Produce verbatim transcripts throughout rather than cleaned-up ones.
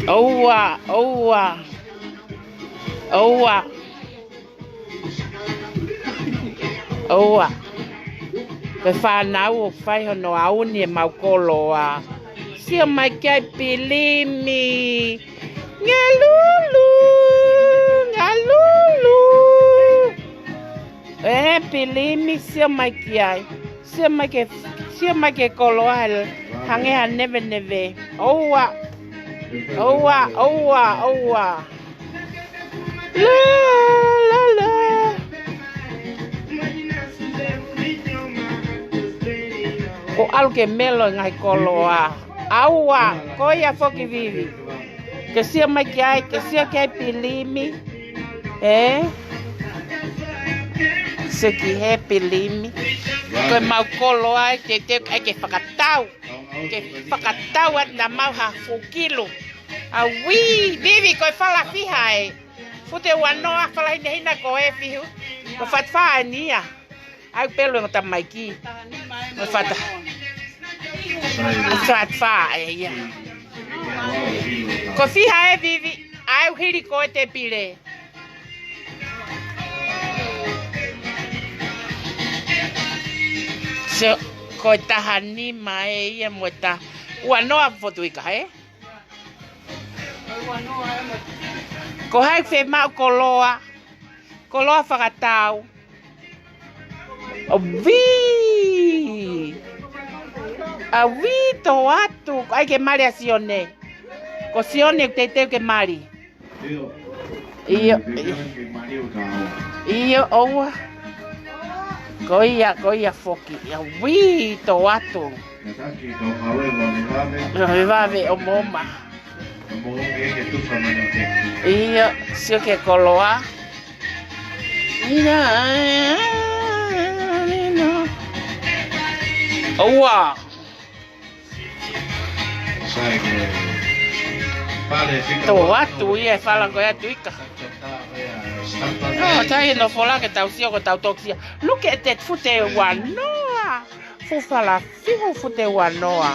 ʻOua, ʻoua. ʻOua. ʻOua. Ko e fānau ʻoku fai hono ʻauni ʻemau koloa. Sio mai ki ai Pilimi. Ngalulu, ngalulu. ʻE, Pilimi, sio mai ki ai. Sio mai ki, sio mai ki he koloa, hangē ha neveneve. ʻOua. ʻOua, ʻoua, ʻoua. La, la, la. Ko e ʻalu ke melo e ngaahi koloa. ʻOua, ko ia foki Vivi. Ke sio mai ki ai, ke sio ki ai Pilimi. ʻE? Sio ki he Pilimi. Ko ʻemau koloa ʻe teuteu ai ke fakatau. Ke fakatau atu naʻa mau ha fukilu. ʻAuē, Vivi, ko e fala fiha ē. Fute ua noa, fala hinehina ko e fihu. Ko e fatu fā eni ia. ʻAi pelu e tamaiki. Ko e fatu. Fatu fā ē ia. Ko e fiha ē Vivi. ʻAi hili ko e tēpile. So, ko e taha nima ē ia mo e taha ua noa fotu ika, ē? Ko hai ʻoku fiemaʻu koloa, koloa fakatau. ʻAuē! ʻAuē, tō atu. ʻAi ke mali ʻa Sione. Ko Sione ʻoku teuteu ke mali. ʻIo, ʻio. ʻIo, ʻoua. Ko ia, ko ia foki. ʻAuē, tō atu. Vave, vave, ʻomo ʻomo. ʻIo, sio ki he koloa. ʻIna, ʻina. ʻOua. Tō atu ia e fala ko ē atu ika. ʻO tai no fola ke tau sio ko tau toksia. Look at that fute ua noa. Fuʻu fala fiha fute ua noa.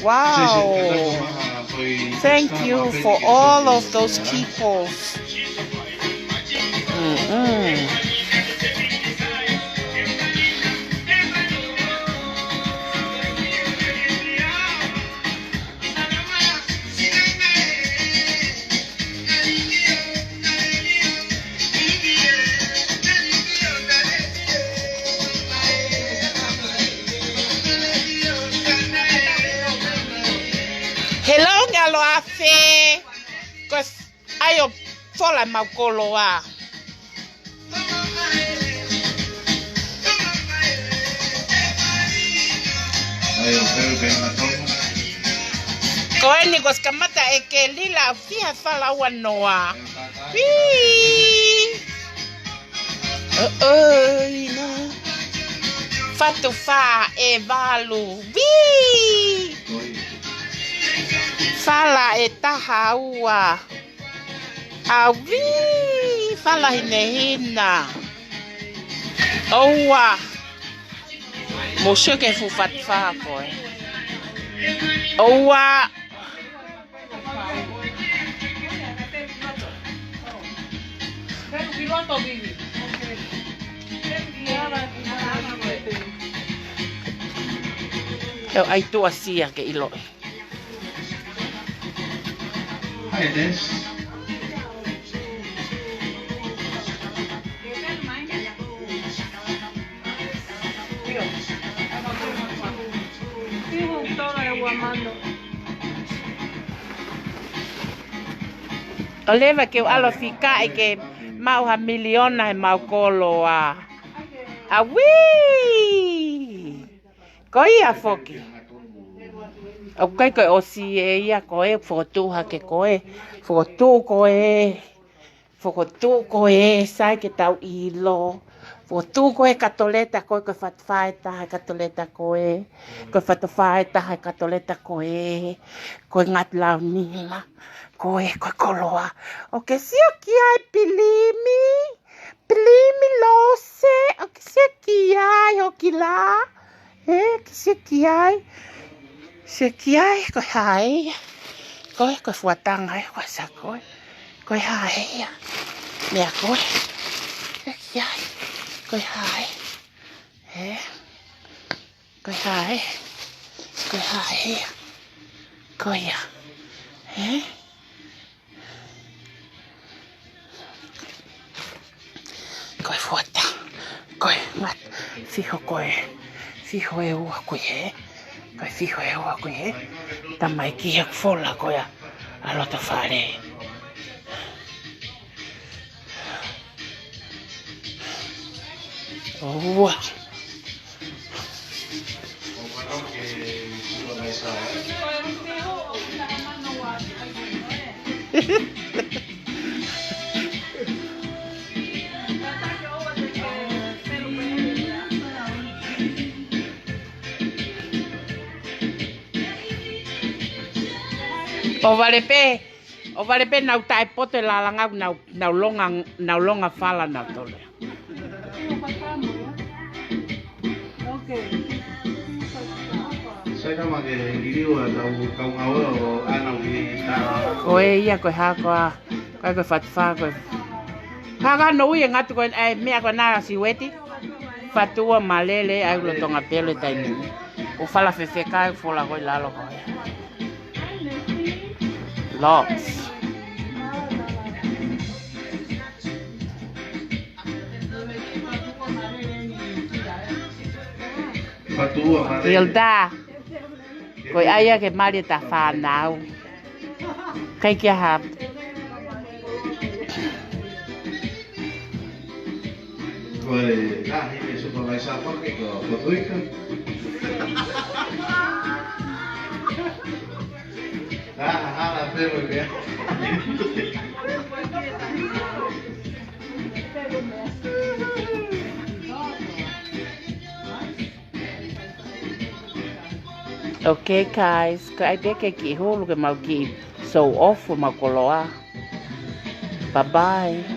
Wow. Thank you for all of those people. Mm-mm. Hello, ngalo afe. Ko ʻai ʻo fola ʻemau koloa. Ko eni kuo ʻosi kamata ʻe Kelila ʻo fiha fala ua noa. Wī! ʻOʻoi, na. Fatu fā ʻe valu. Wī! Fala ʻe taha ua. ʻAuē, fala hinehina. ʻOua. Mou sio ki he fuʻu fatu fā ko ē. ʻOua. He ʻai tuʻasia ke ʻiloʻi. Hi, Des. ʻOleva ke u ʻalu ʻo fikaʻi ke maʻu ha miliona he mau koloa. ʻAuē! Ko ia foki. ʻOku ʻikai ko e ʻosi ē ia ko ē fokotuʻu hake ko ē. Fokotuʻu ko ē. Fokotuʻu ko ē sai ke tau ʻilo. Fokotuʻu ko ē katoleta ko ē ko e fatu fā ʻe taha katoleta ko ē. Ko e fatu fā ʻe taha katoleta ko ē. Ko e ngaahi lau nima. Ko ē ko e koloa. ʻOkē sio ki ai Pilimi. Pilimi Lose, ʻoku ke sio ki ai hoki la. ʻE, ke sio ki ai. Sio ki ai, ko hai. Ko e, ko e fuataʻanga ē, ko e sa ko e. Ko e hā ē ia? Meʻa ko e. ʻE ki ai. Ko e hā ē? Ē? Ko e hā ē? Ko e hā ē ia? Ko ia. Ē? Ko e fuataʻanga, ko e ngata, fiho ko e, fiho ʻe ua ko ē, ko e fiho ʻe ua ko ē, tamaiki ʻa e fola ko ia ʻa loto fale. ʻOua. ʻOku vale pē, ʻoku vale pē nau taʻepoto e lalanga, nau, nau longa, nau longa fala nautolu. Sai ka ma ke liliu ʻa e kau, kau ngāue ʻo ʻanau ki tā. Ko e ia ko e hā koā, ko e ko e fatu fā ko e. Hā ka no ui e ngatu ko e, ʻai meʻa ko e nā siueti. Fatu ua malele, ʻai ulo tonga pele taimi. ʻO fala fefeka, ʻai fola ko e lalo ko e. Lots. Hilda. Ko e ʻai ia ke mali ta fānau. Kai kia hap. Ko e, ka hiki supervisor ko ke ko, ko Tuika. Ka hala pē mo pē. Okay, guys, ko e ʻai pē ke kiʻi hulu ke mau kiʻi show off ʻemau koloa. Bye bye.